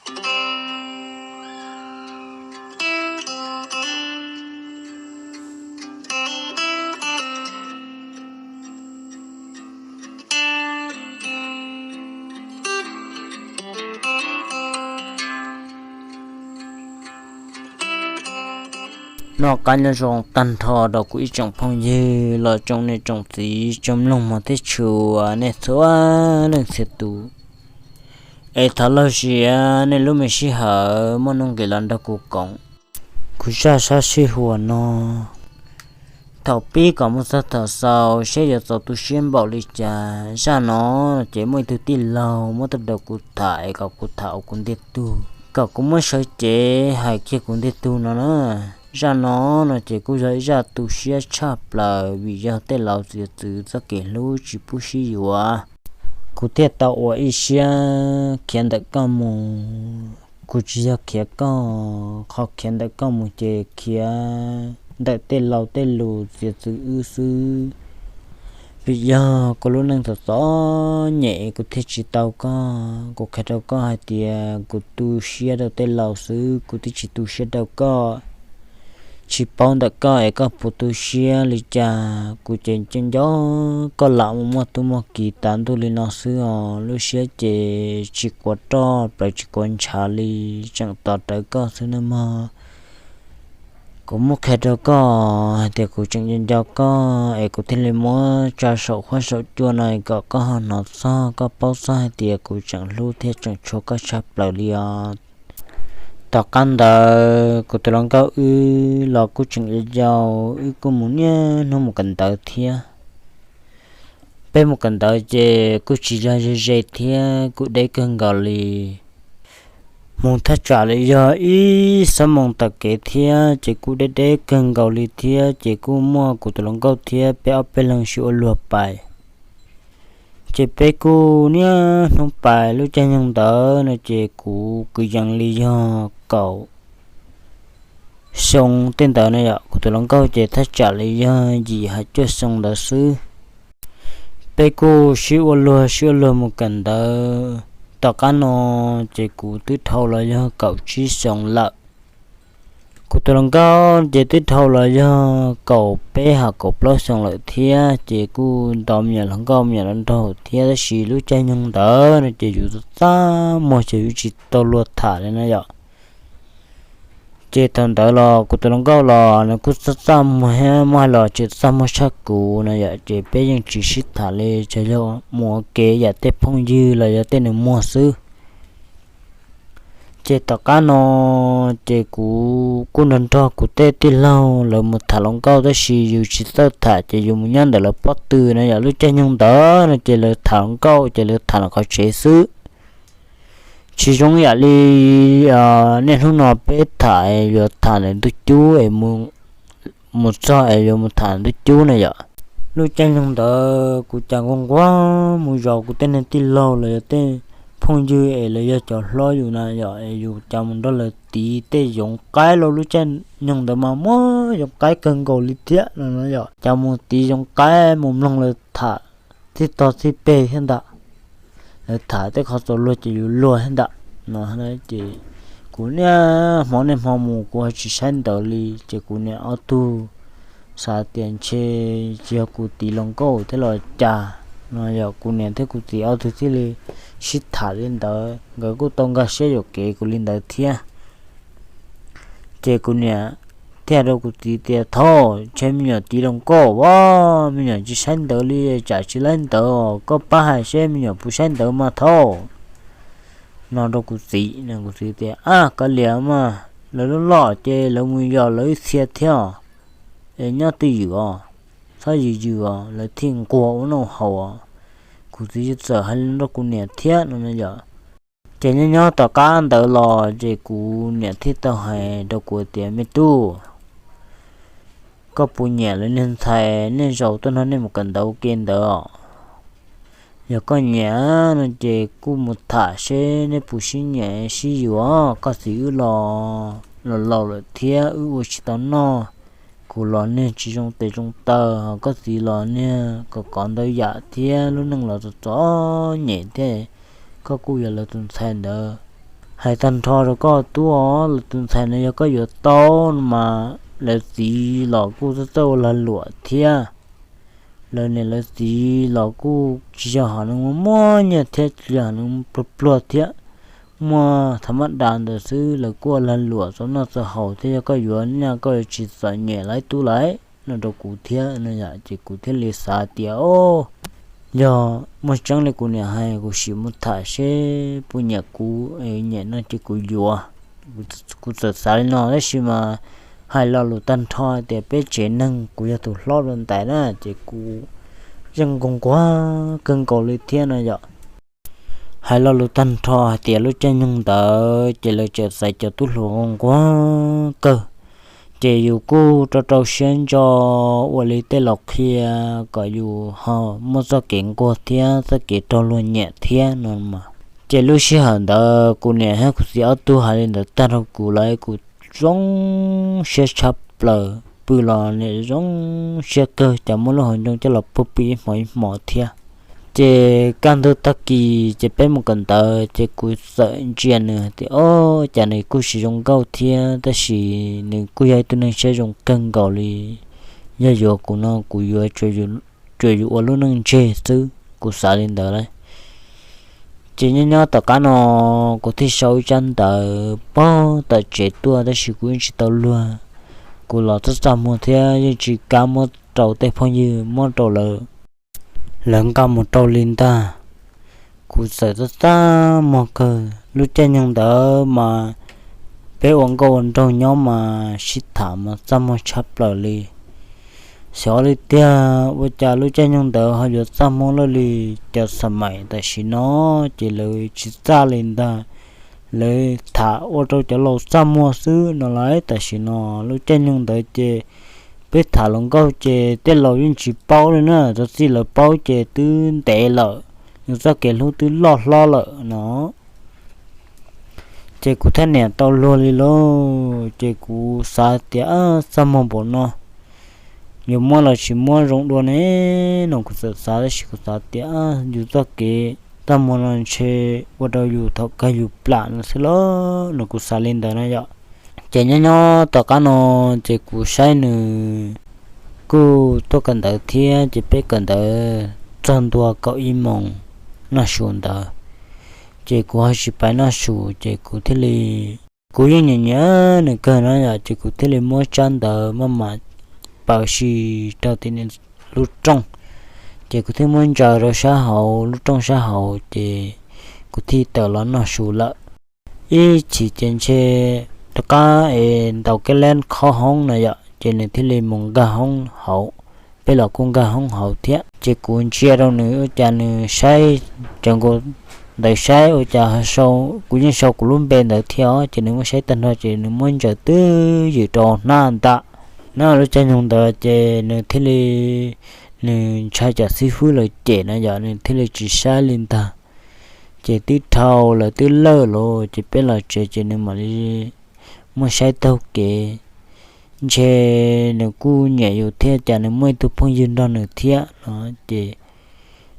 Noj qab nyob zoo tag nrho rau kuv ib tsoom phooj ywg los tsoom niam tsoom txiv tsoom mloog mos thiab tshua nej txhua leej txhia tus. Es thov lawv sia nej lub me sij hawm muaj nuj nqis los nrog kuv koom kuv zaj sab sij huam no. Thaum pib kom mus txog thaum xaus saib yuav txaus tu siab npaum li cas. Zaj no ces muaj ib tug tij laug muab tuaj rau kuv tham es kom kuv tham ua kuv ntiag tug, kom kuv muab sawv cev hais kiag kuv ntiag tug no na. Zaj no no ces kuj yog ib zaj tu siab tshaj plaws vim yog tej laus txiav txwv txoj kev hlub tsis pub sib yuav. Kuv thiaj tau ua ib siab khiav ntawm koj mus. Kuv tsis yog khiav koj, qhov khiav ntawm koj mus ces khiav ntawm tej laus tej lus txiav txwv wb xwb. Vim yog kuv lub neej txom txom nyem kuv thiaj tsis tau koj. Kuv qhia rau koj hais tias kuv tu siab rau tej laus xwb, kuv twb tsis tu siab rau koj. Tsis paub ntawm koj es koj puas tu siab li cas, kuv ces nco nco koj lam mus muaj tub muaj kiv tas ntuj li no xwb os. Lub siab ces tsis quav roj plaws tsis quav ntshav li, tseem tos rawv koj xwb nawb mog. Kuv muab qhia rau koj hais tias kuv tseem nco nco koj es kuv thiaj li muab tsa saum huab saum cua no kom koj ho hnov txog koj paub txog hais tias kuv tseem hlub thiab tseem tshua koj tshaj plaws li os. Tom qab ntawd kuv tus hluas nkauj wb los kuj tseem yau yau, wb kuj mus niaj hnub mus kawm ntawv thiab. Peb mus kawm ntawv ces kuj tsis yog ze ze thiab, kuj deb kawg nkaus li. Mus thaj tsam li yog ib xuab moos taug kev thiab ces kuj deb deb kawg nkaus li thiab, ces kuj muaj kuv tus hluas nkauj thiab peb ob peb leeg sib ua luag pais. Ces peb kuj niaj hnub pais. Lub caij nyoog ntawd no ces kuv kwv yees li yog kaum xyoo tej ntawd no yom, kuv tus hluas nkauj ces thaj tsam li yog yim hais cuaj xyoo ntawd xwb. Peb kuj sib ua luag sib ua luag mus kawm ntawv. Tom qab no ces kuv twb dhau los yog kaum tsib xyoo lawm. Kuv tus hluas nkauj ces twb dhau los yog kaum peb hos kaum plaub xyoo lawm thiab, ces kuj nto me nyuam hluas nkauj me nyuam hluas nraug thiab, tab sis lub caij nyoog ntawd no ces yus txaj muag ces yus tsis tau luag tham li no yom. Ces thaum ntawd los kuv tus hluas nkauj los nws kuj txaj txaj muag thiab, muab hais los tseem txaj muag tshaj kuv no yom, ces peb yeej tsis sib tham li, tsuas yog mus ua ke yam tej phooj ywg los yog tej nus muag xwb. Ces tom qab no ces kuv kuj nrog nrog kuv tej tij laug lawv mus tham hluas nkauj, tab sis yus tsis txawj tham ces yus mus nyob ntawm lawv pob tw no yom. Lub caij nyoog ntawd no ces lawv tham hluas nkauj ces lawv tham los qhov tsev xwb. Tsis zoo yam li niaj hnub no peb tham yuav tham ntawm ntuj cub es mus txog es yuav mus tham ntuj cub na yom. Lub caij nyoog ntawd kuv cas nquag nquag mus zov kuv tej niag tij laug los yog tej phooj ywg es lawv yog cov hlob yus na yom, es yus cas mus nrog lawv tiv tej yoov qaib lauj. Lub caij nyoog ntawd mas muaj yoov qaib kawg nkaus li thiab no yom, cas mus tiv yoov qaib mus mloog lawv tham txij tog txij peg thiab ntag. Lawv tham tej qhov txaus luag ces yus luag thiab ntag no. Ces kuv niaj hmo niaj hmo mus kuv ho tsis saib ntawv li, ces kuv niam ob tug xav tias ntshe tsis yog kuv tiv hluas nkauj thiab los cas no yom, kuv niam thiab kuv txiv ob tug thiaj li sib tham li ntawd, nkawd kuj tau nkag siab yuam kev kuv li ntawd thiab. Ces kuv niam thiaj rau kuv txiv tias, thaum ntshe me nyuam tiv hluas nkauj as, me nyuam tsis saib ntawv li, tsam tsis laib ntawv, koj pab hais seb me nyuam puas saib ntawv mas thaum no rau kuv txiv. Kuv txiv tias, ab, kav liam mas, lawv loj loj ces lawv mus yos lawv ib txhia thiab, es nyob twj ywm os, txhob yws yws os, lawv thiaj nquag ua noj haus os. Kuv txiv txawm hais li rau kuv niam thiab no yom. Ces nyob nyob tom qab ntawd los ces kuv niam thiaj tau hais rau kuv tias, me tub, koj puas nyiam lawv niag ntxhais nej zaum tuaj nrog nej mus kawm ntawv ua ke ntawd os? Yog koj nyiam no ces kuj mus tham seb nej puas sib nyiam sib yuav. Koj txiv wb los laus laus lawm thiab wb ua tsis tau noj. Kuv los niag tsis zoo tes zoo taw, koj txiv los niag kom kov ntau yam thiab lub neej los txom txom nyem thiab. Koj kuj yog lawv tus ntxhais ntawd, Hais tag nrho rau koj tub os, lawv tus ntxhais no yog koj yuav tau no mas lawv txiv los kuj txawj txawj ua lag luam thiab. Lawv niam lawv txiv los kuj tsis yog hom neeg muaj muaj nyiaj thiab tsis yog hom neeg pluag pluag thiab, muaj thav maj das ntawd xwb, lawv kuj ua lag luam txaus noj txaus haus thiab. Yog koj yuav nyaj koj yuav tsis txom nyem lawv tub lawv no rau kuv thiab no yom. Ces kuv thiaj li xav tias, o, yog muaj tseeb li kuv niam hais, kuv sim mus tham seb puas nyiam kuv, nyiam no ces kuv yuav. Kuv txawm xav li no tab sis mas hais lo lus tag nrho tias peb tsev neeg kuv yog tus hlob rau ntawd na, ces kuv yeej nquag nquag kawg nkaus li thiab no yom. Hais lo lus tag nrho hais tias lub caij nyoog ntawd ces lawv txawm xaiv cov tub hluas nquag nquag kawg. Ces yus kuj rau rau siab ntso ua li tej laus qhia kom yus ho muaj txoj kev nquag thiab txoj kev raug luag nyiam thiab no mas. Ces lub sij hawm ntawd kuv niam thiab kuv txiv ob tug hais li ntawd tag rau kuv lawm, kuv zoo siab tshaj plaws, pw los nim zoo siab kawg, cas muab lub hauv ncoo coj los puag pw ib hmos ib hmos thiab. Ces kaj ntug tag kis ces peb mus kawm ntawv ces kuv txawm ntsia nws tias, o, cas nws kuj tsis zoo nkauj thiab tab sis nws kuj yog ib tug neeg siab zoo kawg nkaus li. Yog yuav kuv no kuv yuav tsuas yus ua lub neej ntseg xwb, kuv xav li ntawd lauj. Ces nyob nyob tom qab no kuv thiaj sau ib tsab ntawv pog tom tsev tuaj tab sis kuv yeej tsis tau luag. Kuv los txaj txaj muag thiab yeej tsis kam muab rau tej phooj ywg, muab rau lawv, lawv nqa mus rau li ntag. Kuv txawm txaj txaj muag kawg, lub caij nyoog ntawd mas peb ua nkauj ua nraug nyob mas sib tham mas txaj muag tshaj plaws li. Xyov li tiag ua cas lub caij nyoog ntawd ho yuav txaj muag lawj li. Cov xam maim tam sim no ces lawv tsis txaj li ntag, lawv tham ua rau cov laus txaj muag xwb no lauj. Tam sim no lub caij nyoog ntawd ces peb tham hluas nkauj ces tej laus yeej tsis paub li na, txog txij lawv paub ces twb ntev lawm, nws txoj kev hlub twb loj hlob lawm no. Ces kuv thiaj niam tau luag li lauj, ces kuv xav tias txaj muag npaum no, yus muab los tsis muab zoo dua ne no kuv txawm xav, tab sis kuv xav tias yus txoj kev txaj muag no ntshe ua rau yus thaum kawg yus plam no xwb lauj no kuv xav li ntawd na yom. Ces nyob nyob tom qab no ces kuv saib nws kuj tuaj kawm ntawv thiab ces peb kawm ntawv txog ntua kaum ib moos noj su ntawd, ces kuv ho tsis pais noj su ces kuv thiaj li, kuv yeej nyiam nyiam nws kawg na yom, ces kuv thiaj li muab tsab ntawv maj mam paws si rau tim lub rooj, ces kuv thiaj muab ntsaws rau sab hauv lub rooj sab hauv ces kuv thiaj tawm los noj su lawm. Ib chim ces ntshe rov qab es ntaus kab leb khob hoob no yom, ces nws thiaj li mus nkag hoob hauv, peb los kuj nkag hoob hauv thiab. Ces kuv ntsia rau nws ua cas nws saib, tsaws nkaus ntawv saib ua cas kuv yeej sau kuv lub npe ntawd thiab os, ces nws muab saib tag nrho ces nws muab ntsaws twb ywm rau hnab ntag. No lub caij nyoog ntawd ces nws thiaj li, nws ntshai cov xib fwb lawv cem no yom, nws thiaj li tsis saib li ntag. Ces twb dhau lawm twb lawj lawm ces peb los tsev ces nws mam li muaj saib taug kev. Ntshe nws kuj nyiam yus thiab cas nws muaj ib tug phooj ywg nrog nws thiab no, ces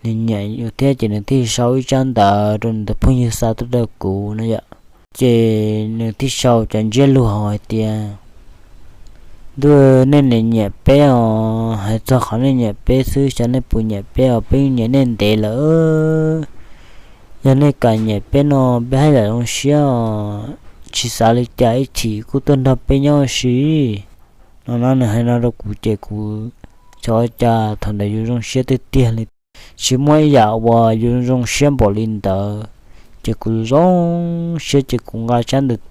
nws nyiam yus thiab ces nws thiaj sau ib tsab ntawv rau nws tus phooj ywg xa tuaj rau kuv no yom. Ces nws thiaj sau cov ntsiab lus hais tias, ntuj, nej niam nyiam peb os, hais txog qhov nej nyiam peb xwb, xyov nej puas nyiam peb os, peb nyiam nej ntev lawm. Yog nej kam nyiam peb no peb haj yam zoo siab os, tsis xav li cas ib chim kuj tuaj nrog peb nyob ua si no. Nws hais no rau kuv ces kuv xyov cas thaum ntawd yus zoo siab tiag tiag li. Tsis muaj ib yam uas yus zoo siab npaum li ntawd. Ces kuv zoo siab ces kuv nqa tsab ntawv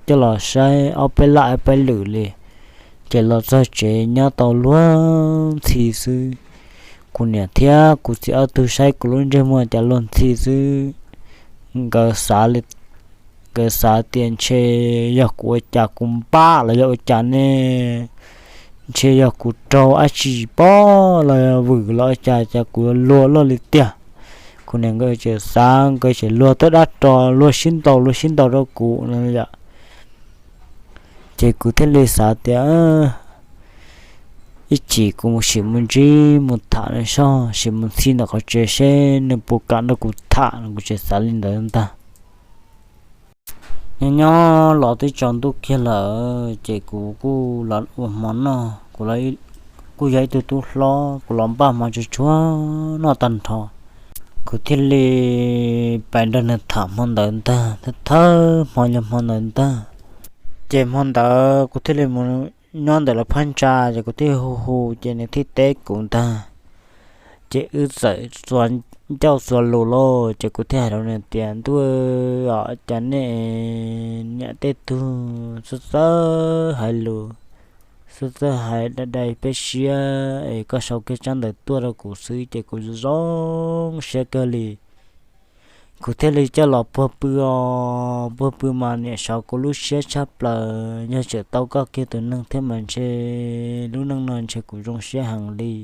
coj los saib ob peb laj ob peb lwm li, ces los txog tsev nyob tau luag ntxhi xwb. Kuv niam thiab kuv txiv ob tug saib kuv lub ntsej muag cas luag ntxhi xwb. Nkawd xav li, nkawd xav tias ntshe yog kuv ua cas kuv npam los yog ua cas ne, ntshe yog kuv raug dab tsi pob los vwm los ua cas cas kuv luag luaj li tiag. Kuv niam nkawd tseem xav, nkawd tseem luag tuaj dab ro, luag sib ntaus luag sib ntaus rau kuv no yom. Ces kuv thiaj li xav tias ib chim kuv sim mus ntsib mus tham nws soj, sim mus ntxhi ntawm qhov tsev seb nws puas kam nrog kuv tham no, kuv tseem xav li ntawd ntag. Nyob nyob los twb tsaus ntuj kiag lawm ces kuv kuj los ua hmo noj. Kuv kuj yog ib tug tub hlob, kuv los npaj hmo tsuag tsuag noj tag nrho, kuv thiaj li pais nrog nws tham hmo ntawd ntag. Thawj thawj hmo yog hmo ntawd ntag, ces hmo ntawd kuv thiaj li mus nyob ntawm lawv phab ntsa, ces kuv thiaj hu hu ces nws thiaj teb kuv ntag. Ces wb txawm txuas ncauj txuas lus lauj, ces kuv thiaj hais rau nws tias, Ntuj, cas nej niam tej tug txawj txawj hais lus, txawj txawj hais dai dai peb siab es koj sau kiag tsab ntawv tuaj rau kuv xwb ces kuv zoo zoo siab kawg li. Kuv thiaj li coj los puag pw os, puag pw mas niam sov kuv lub siab tshaj plaws, yog tseem tau koj kiag tus neeg thiab mas ntshe lub neej no ntshe kuv zoo siab heev li.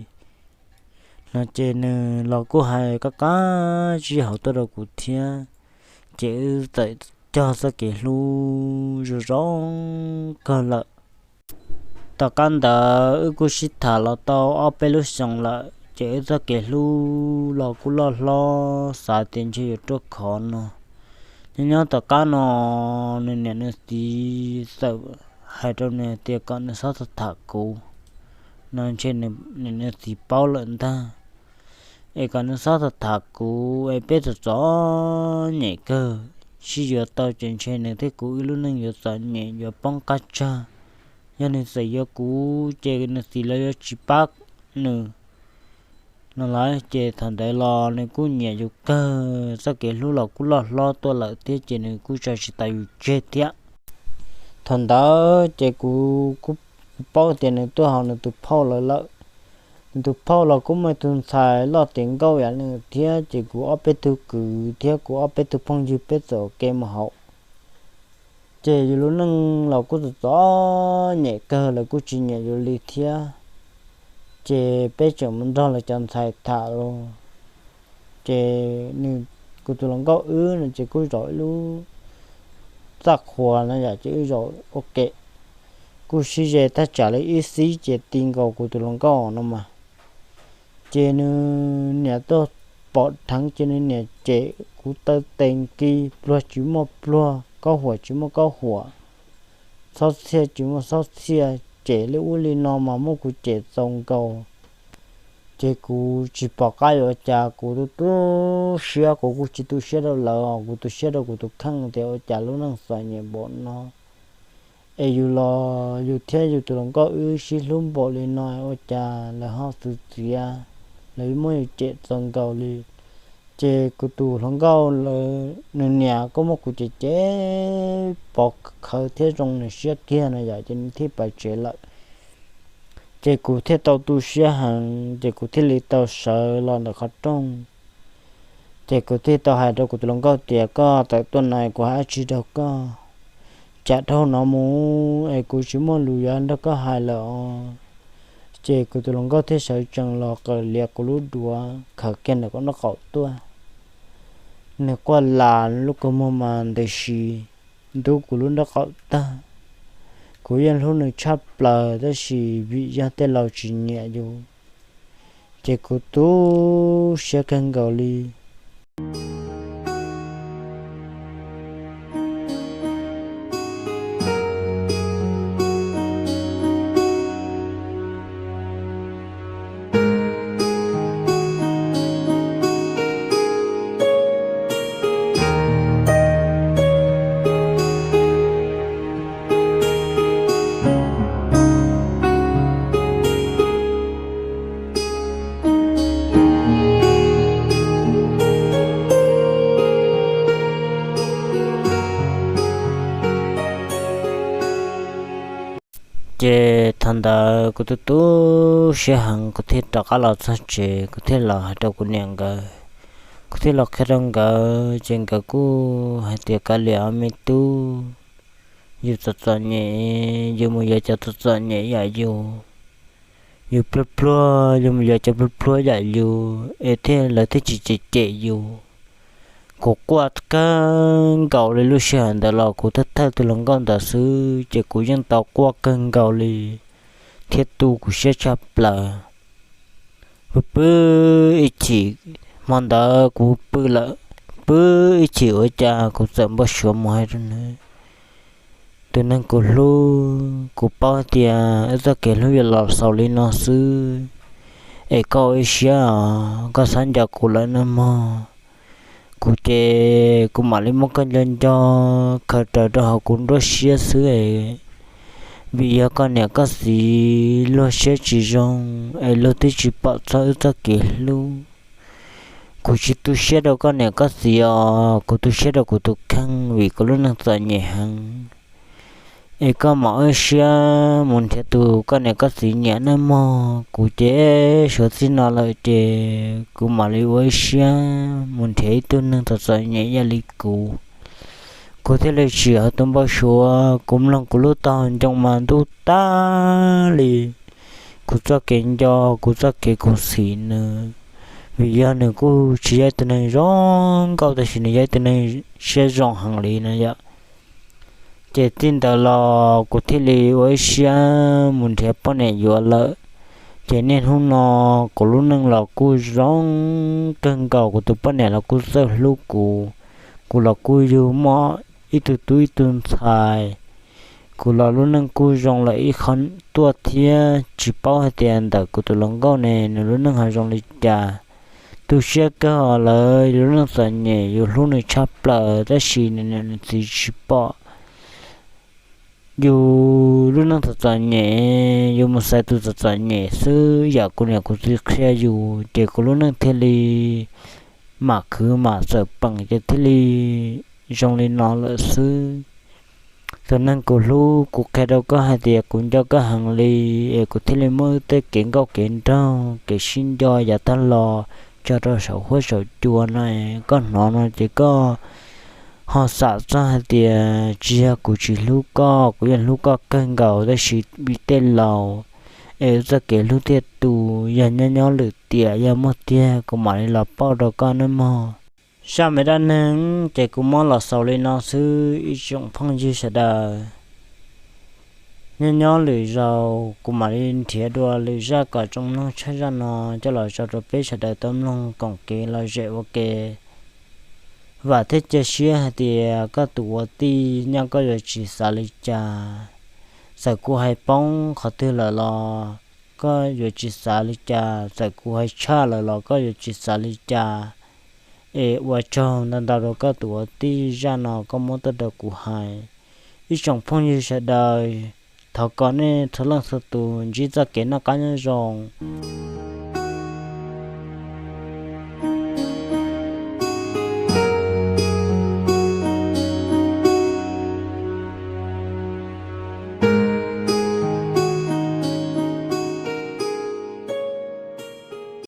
No ces nws los kuj hais qab qab zib hauv tuaj rau kuv thiab, ces wb txawm cog txoj kev hlub zoo zoo kawg lawm. Tom qab ntawd wb kuj sib tham los tau ob peb lub xyoos lawm ces wb txoj kev hlub los kuj loj hlob xav tias ntshe yuav ruaj khov no. Nyob nyob tom qab no nws niam nws txiv txawm hais rau nws tias kom nws txhob tham kuv no, ntshe nws niam nws txiv paub lawm ntag. Es kom nws txhob tham kuv es peb txom txom nyem kawg, sib yuav tau ces ntshe nws thiab kuv wb lub neej yuav txom nyem yuav poob qab tsag. Yog nws txawm yuav kuv ces nws txiv lawv yuav tsis pab nws no lawm. Ces thaum ntawd los nws kuj nyiam yus kawg, txoj kev hlub los kuj loj hlob tuaj lawm thiab ces nws kuj tso tsis tau yus tseg thiab. Thaum ntawd ces kuv kuj paub tias nws tuaj haus nws tus phauj lawv lawm. Nws tus phauj los kuj muaj tus ntxhais loj tiav nkauj yam nws thiab, ces kuv ob peb tug kwv thiab kuv ob peb tug phooj ywg peb txawm ua ke mus haus. Ces yus lub neej los kuj txom txom nyem kawg, lawv kuj tsis nyiam yus li thiab. Ces peb tseem mus nrog lawv cov ntxhais tham los, ces nws, kuv tus hluas nkauj wb no ces kuj zaum ib lub txaj qhua no yom, ces wb zaum ua ke, kuj sib ze thaj tsam li ib xib ces ti nkaus kuv tus hluas nkauj no mas. Ces nws niam tuaj pom dheev ces nws niam cem kuv taw tes nkis, pluag tsis muaj pluag, kaub huam tsis muaj kaub huam, txhob txhiaj tsis muaj txhob txhiaj, cem li ub li no mas muab kuv cem txaus nkaus. Ces kuv tsis pom qab yuav ua cas, kuv tu tu siab, kuv kuj tsis tu siab rau lawv, kuv tu siab rau kuv tus kheej tias ua cas lub neej txom nyem npaum no es yus los yus thiab yus tus hluas nkauj wb sib hlub npaum li no ua cas lawv ho txwv txiav, lawv muab yus cem txaus nkaus li. Ces kuv tus hluas nkauj lawv nws niam kuj muab kuv cem cem pov khawv thiab zoo nws siab kiag no yom, ces nws thiaj pais tsev lawm. Ces kuv thiaj tau tu siab heev, ces kuv thiaj li tau sawv los ntawm qhov rooj. Ces kuv thiaj tau hais rau kuv tus hluas nkauj tias, Koj tawm tuaj no kuv hais dab tsi rau koj? Tsam dhau no mus es kuv tsis muaj lus yuav nrog koj hais lawm os. Ces kuv tus hluas nkauj thiaj sawv tsees los qawm lias kuv lub duav, khawm kiag ntawm kuv nraub qaum tuaj. Nws quaj las lub kua muag mas ntev si ntub kuv lub nraub qaum tag. Kuv yeej hlub nws tshaj plaws tab sis vim yog tej laus tsis nyiam yus, ces kuv tu siab kawg nkaus li. Ces thaum ntawd kuv tu tu siab heev, kuv thiaj rov qab los txog tsev, kuv thiaj los hais rau kuv niam nkawd. Kuv thiaj los qhia rau nkawd, ces nkawd kuj hais tias, Kav liam os me tub, yus txom txom nyem, yus mus yuav cov txom txom nyem yam yus, yus pluag pluag, yus mus yuav cov pluag pluag yam yus es thiaj lawv thiaj tsis cem cem yus. Kuv quaj kawg nkaus li, lub sij hawm ntawd los kuv thawj thawj tus hluas nkauj ntawd xwb ces kuv yeej tau quaj kawg nkaus li thiab tu kuv siab tshaj plaws. Pw pw ib chim, hmo ntawd kuv pw lawm, pw ib chim ua cas kuv txawm npau suav mus hais rau nws, Tus neeg kuv hlub, kuv paub tias wb txoj kev hlub yuav los xaus li no xwb, es koj ua ib siab os, koj xav nco kuv lawm nawb mog. Kuv ces kuv mam li muab koj nco nco, khaws raws rau hauv kuv nruab siab xwb es, vim yog koj niam koj txiv luag siab tsis zoo es luag twb tsis pom txog wb txoj kev hlub. Kuv tsis tu siab rau koj niam koj txiv os, kuv tu siab rau kuv tus kheej vim kuv lub neej txom nyem heev. Es koj mam ua ib siab mus nrhiav tus koj niam koj txiv nyiam nawb mog. Kuv ces suav txij no lawm ces kuv mam li ua ib siab mus nrhiav ib tug neeg txom txom nyem ib yam li kuv. Kuv thiaj li tsim hauv tus npau suav, kuv mloog kuv lub taub hau ncoo mas ntub tag li kuv txoj kev nco, kuv txoj kev khuv xim nws, vim yog nws kuj tsis yog ib tug neeg zoo nkauj tab sis nws yog ib tug neeg siab zoo heev li no yom. Ces txij ntawd los kuv thiaj li ua ib siab mus nrhiav poj niam yuav lawm. Ces niaj hnub no kuv lub neej los kuj zoo kawg nkaus, kuv tus poj niam los kuj txawj hlub kuv, kuv los kuj yug muaj ib tug tub ib tug ntxhais. Kuv los lub neej kuj zoo lawm ib qho tuaj thiab, tsis paub hais tias ntawm kuv tus hluas nkauj ne nws lub neej ho zoo li cas. Tu siab kawg os, lawv yus lub neej txom nyem yus hlub nws tshaj plaws tab sis nws niam nws txiv tsis pom. Yus lub neej txom txom nyem, yus mus xaiv tus txom txom nyem xwb, yam kuv niam kuv txiv qhia yus ces kuv lub neej thiaj li mam khwv mam txawm peem ces thiaj li zoo li no lawm xwb. Tus neeg kuv hlub, kuv qhia rau koj hais tias kuv nco koj heev li, es kuv thiaj li muab wb tej kev nkauj kev nraug kev sib nco yav tag los tso rau saum huab saum cua no, koj hnov no ces koj ho xam txog hais tias tsis yog kuv tsis hlub koj, kuv yeej hlub koj kawg nkaus tab sis vim tej laus es wb txoj kev hlub thiaj tu. Yog nyob nyob lwm tiam yog muaj tiag kuv mam li los pauj rau koj nawb mog. Zaj me dab neeg ces kuv muab los xaus li no xwb ib tsoom phooj ywg sawv daws. Nyob nyob lwm zaus kuv mam li nrhiav dua lwm zaj kom tsoom mloog tsheej zaj no coj los tso rau peb sawv daws tau mloog koom kev lom zem ua ke. Vam thiab cia siab hais tias koj tus ua tij nyob koj yuav tsis xav li cas. Txawm kuv hais poob qhov twg lawm los koj yuav tsis xav li cas, txawm kuv hais tshaj lawm los koj yuav tsis xav li cas. Es ua tsaug ntau ntau rau koj tus ua tij zaj no koj muab tuaj rau kuv hais. Ib tsoom phooj ywg sawv daws, thov kom nej txhua leej txhua tus ntsib txoj kev noj qab nyob zoo.